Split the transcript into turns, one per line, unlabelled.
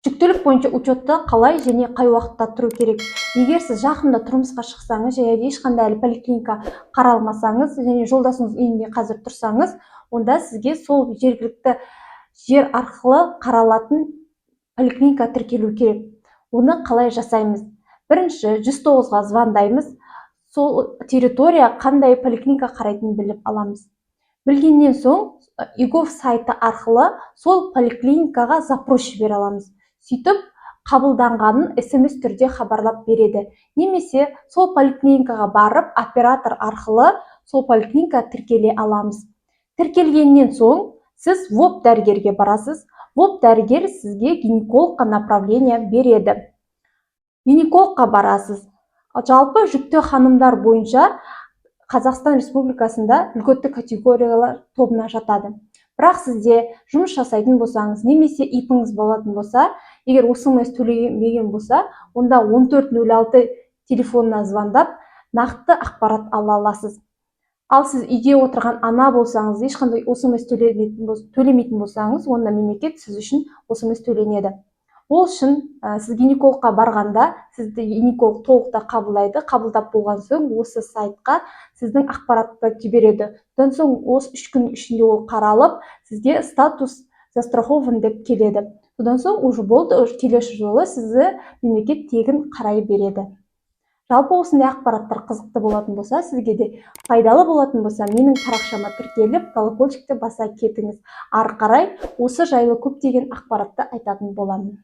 Жүктілік бойынша учетта қалай және қай уақытта тұру керек? Егер сіз жақында тұрмысқа шықсаңыз және ешқандай әлі поликлиника қаралмасаңыз және жолдасыңыз үйінде қазір тұрсаңыз, онда сізге сол жергілікті жер арқылы қаралатын поликлиника тіркелу керек. Оны қалай жасаймыз? Бірінші 109-ға звондаймыз, сол территория қандай поликлиника қарайтынын біліп аламыз. Білгеннен соң eGov сайты арқылы сол поликлиникаға запрос жібере аламыз. Сөйтіп, қабылданғанын СМС түрде хабарлап береді немесе сол поликлиникаға барып, оператор арқылы сол поликлиникаға тіркеле аламыз. Тіркелгеннен соң сіз ВОП дәрігерге барасыз. ВОП дәрігер сізге гинекологқа направление береді, гинекологқа барасыз. Жалпы, жүкті ханымдар бойынша Қазақстан Республикасында льготты категориялар тобына жатады. Бірақ сізде жұмыс жасайтын болсаңыз немесе ИП-іңіз болатын болса, егер ОСМС төлемеген болса, онда 1406 телефонына звондап, нақты ақпарат ала аласыз. Ал сіз үйде отырған ана болсаңыз, ешқандай ОСМС төлемейтін болсаңыз, онда мемлекет сіз үшін ОСМС төленеді. Ол үшін сіз гинекологқа барғанда, сізді гинеколог толықтай қабылдайды. Қабылдап болған соң, осы сайтқа сіздің ақпаратты жібереді. Одан соң осы 3 күн ішінде ол қаралып, сізге статус «застрахован» деп келеді. Содан соң уже болды, уже келесі жолы сізді мемлекет тегін қарай береді. Жалпы, осындай ақпараттар қызықты болатын болса, сізге де пайдалы болатын болса, менің парақшама тіркеліп, колокольчикті баса кетіңіз. Ары қарай осы жайлы көптеген ақпаратты айтатын боламын.